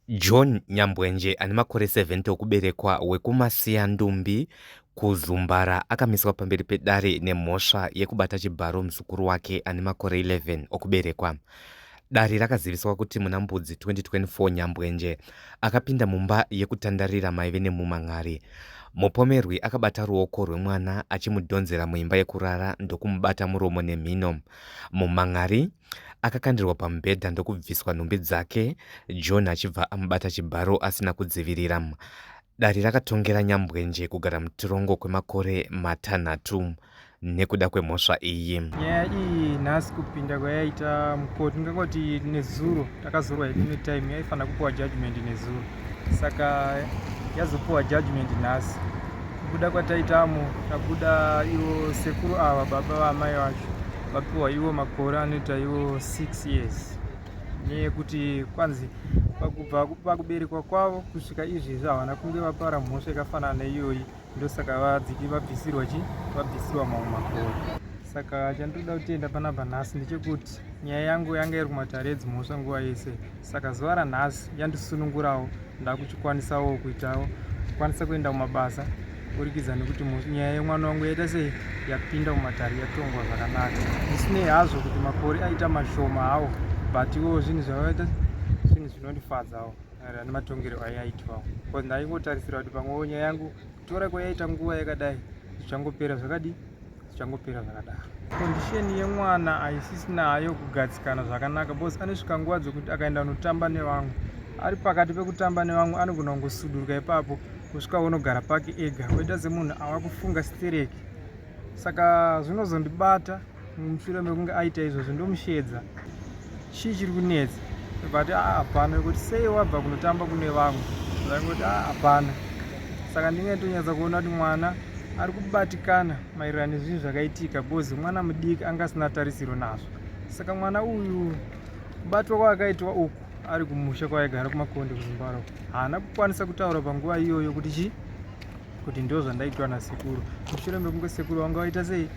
John Nyambwenje ane makore 70 okuberekwa wekuMasiyandumbi kuZumbara akamiswa pamberi pedare nemhosva yekubata chibharo muzukuru wake ane makore 11 okuberekwa. Dare rakaziviswa kuti muna Mbudzi 2024 Nyambwenje akapinda mumba yekutandarira maive nemumhan'ari. Mupomerwi akabata ruoko rwemwana achimudhonzera muimba yekurara ndokumubata muromo nemhino. Mumhan'ari Akakandirwa pamubhedha ndokubviswa nhumbi dzake, John achibva amubata chibharo asina kudzivirira. Dare rakatongera Nyambwenje kugara mutirongo kwemakore matanhatu nekuda kwemhosva iyi. Nyaya iyi nhasi kupinda kwayaita mukoti ndingangoti nezuro takazorwa hedu netime yaifanira kupiwa judgment nezuro saka yazopiwa judgment nhasi kubuda kwataitamo tabuda ivo sekuru ava baba vaamai vacho vapiwa ivo makore anoita ivo 6 years neyekuti kwanzi pakubva pakuberekwa kwavo kusvika izvezvi havana kunge vapara mhosva yakafanana neiyoyi ndosaka vadziki vabvisirwa chi vabvisirwa mamwe makore saka chandinoda kutenda panapa nhasi ndechekuti nyaya yangu yanga iri kumatare edzimhosva nguva yese saka zuva ranhasi yandisunungurawo ndakuchikwanisawo kuitawo kukwanisa kuenda kumabasa kuburikidza nekuti nyaya yemwana wangu yaita sei yapinda mumatare yatongwa zvakanaka zvisinei hazvo kuti makore aita mashoma hawo but iwo zvinhu zvavaita zvinhu zvinondifadzawo maererano nematongero aiaitwawo bcause ndaingotarisira kuti pamwewo nyaya yangu kutora kwayaita nguva yakadai zvichangopera zvakadii zvichangopera zvakadaro. Condition yemwana haisisina hayo kugadzikana zvakanaka because anosvika nguva dzekuti akaenda kunotamba nevamwe ari pakati pekutamba nevamwe anogona kungosuduruka ipapo kusvika unogara pake ega oita semunhu ava kufunga stereki saka zvinozondibata mushure mekunge aita izvozvo ndomushedza chii chiri kunetsa but ah, hapana kuti sei wabva kunotamba kune vamwe vaingoti ah, hapana saka ndinge ndonyatsa kuona kuti mwana ari kubatikana maererano nezvinhu zvakaitika because mwana mudiki anga asina tarisiro nazvo saka mwana uyu kubatwa kwaakaitwa uku ari kumusha kwaaigara kumakonde kuzimbabwe haana kukwanisa kutaura panguva iyoyo kuti chii kuti ndo zvandaitwa nasekuru mushure mekunge sekuru vanga vaita sei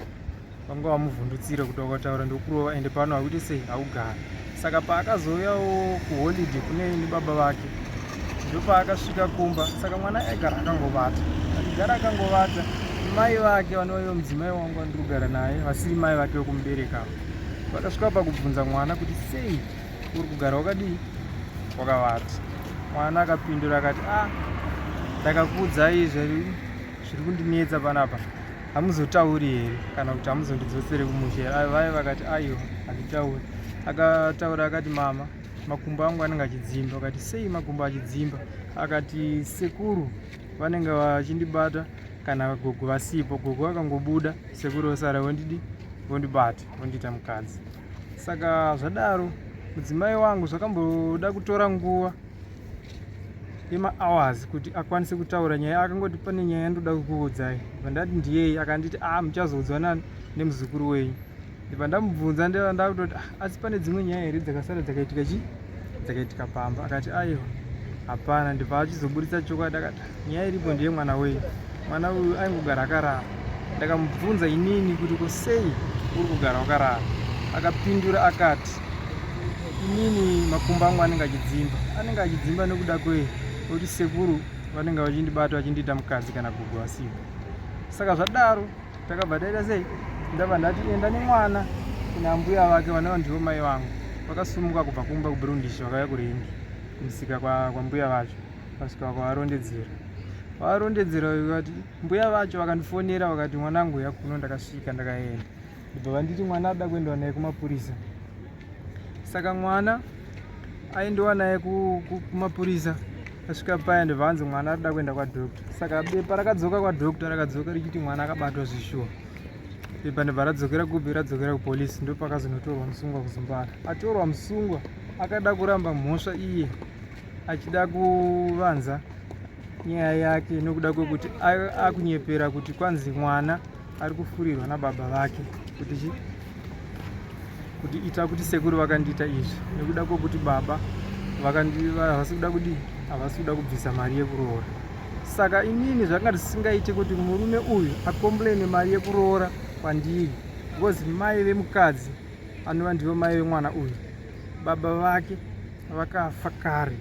vanga vamuvhundutsira kuti wakataura ndokurova ende pano hakuite sei haugara saka paakazouyawo kuholiday kune ini baba vake ndopaakasvika kumba saka mwana aigara akangovata achigara akangovata mai vake vanova mudzimai wangu vandiri kugara naye vasiri mai vake vekumubereka vakasvika pakubvunza mwana kuti sei uri kugara wakadii wakavata mwana akapindura akati ah ndakakuudzai zviri kundinetsa panapa hamuzotauri here kana kuti hamuzondidzosere kumusha here vaye vakati aiwa handitauri akataura akati mama makumbo angu anenge achidzimba akati sei makumbo achidzimba akati sekuru vanenge vachindibata kana gogo vasipo gogo vakangobuda sekuru vosara vondidi vondibata vondiita mukadzi saka zvadaro mudzimai wangu zvakamboda kutora nguva yemahours kuti akwanise kutaura nyaya akangoti pane nyaya yandoda kukuudzai ndibva ndati ndiyei akanditi a ah, muchazoudzwa nani nemuzukuru wenyu ndibva ndamubvunza ndeva ndakutoti ah, asi pane dzimwe nyaya here dzakasara dzakaitika chii dzakaitika pamba akati aiwa hapana ndibva achizoburitsa chokwadi akati nyaya iripo ndiye mwana wenyu mwana uyu aingogara akarara ndakamubvunza inini kuti ko sei uri kugara wakarara akapindura akati inini makumbo angu anenge achidzimba anenge achidzimba nekuda kwei kuti sekuru vanenge vachindibata vachindiita mukadzi kana gogo vasipo saka zvadaro takabva taita sei ndabva ndati enda nemwana kuna ambuya vake vanova ndivo mai vangu vakasumuka kubva kumba kubrundish vakauya kurengi kumusika kwambuya vacho vasvika vakavarondedzera varondedzera vakati mbuya vacho vakandifonera vakati mwanangu uya kuno ndakasvika ndakaenda ndibva vanditi mwana ada kuendiwa naye kumapurisa saka mwana aendiwa naye kumapurisa asvika paya ndibva anzi mwana arikuda kuenda kwadoctor saka bepa rakadzoka kwadoctor rakadzoka richiti mwana akabatwa zvishuwa bepa ndibva radzokera kupi radzokera kupolisi ndopakazonotorwa musungwa kuzumbara atorwa musungwa akada kuramba mhosva iye achida kuvanza nyaya yake nokuda kwekuti akunyepera kuti kwanzi mwana ari kufurirwa nababa vake kuti chi kuti ita kuti sekuru vakandiita izvi nekuda kwekuti baba havasi kuda kudii havasi kuda kubvisa mari yekuroora saka inini zvakanga zvisingaite kuti murume uyu akomplaine mari yekuroora kwandiri because mai vemukadzi anova ndivo mai vemwana uyu baba vake vakafa kare.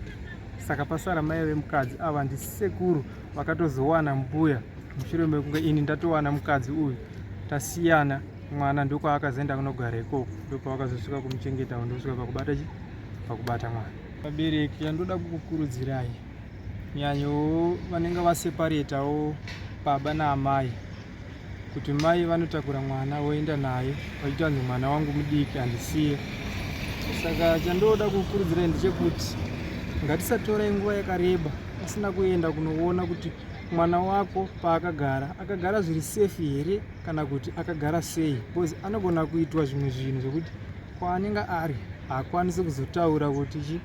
Saka pasara mai vemukadzi ava ndisekuru vakatozowana mbuya mushure mekunge ini ndatowana mukadzi uyu tasiyana mwana ndokwaakazoenda kunogara ikoko ndopavakazosvika kumuchengeta ndosvika pakubata chi pakubata mwana. Vabereki yandoda kukukurudzirai nyanyowo vanenge vaseparetawo baba naamai kuti mai vanotakura mwana voenda naye vachiti vanzi mwana wangu mudiki handisiye. Saka chandoda kukurudzirai ndechekuti ngatisatorai nguva yakareba asina kuenda kunoona kuti mwana wako paakagara akagara zviri safe here kana kuti akagara sei, because anogona kuitwa zvimwe zvinhu zvekuti kwaanenge ari haakwanisi kuzotaura kuti chi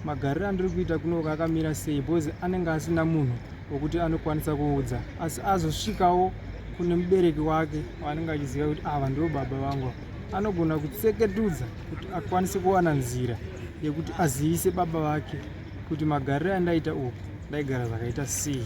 magariro andiri kuita kunoka akamira sei, because anenge asina munhu wekuti anokwanisa kuudza. Asi azosvikawo kune mubereki wake waanenge achiziva kuti ava ndivo baba vangu, anogona kutseketudza kuti akwanise kuwana nzira yekuti azivise baba vake kuti magariro andaita uku ndaigara zvakaita sei.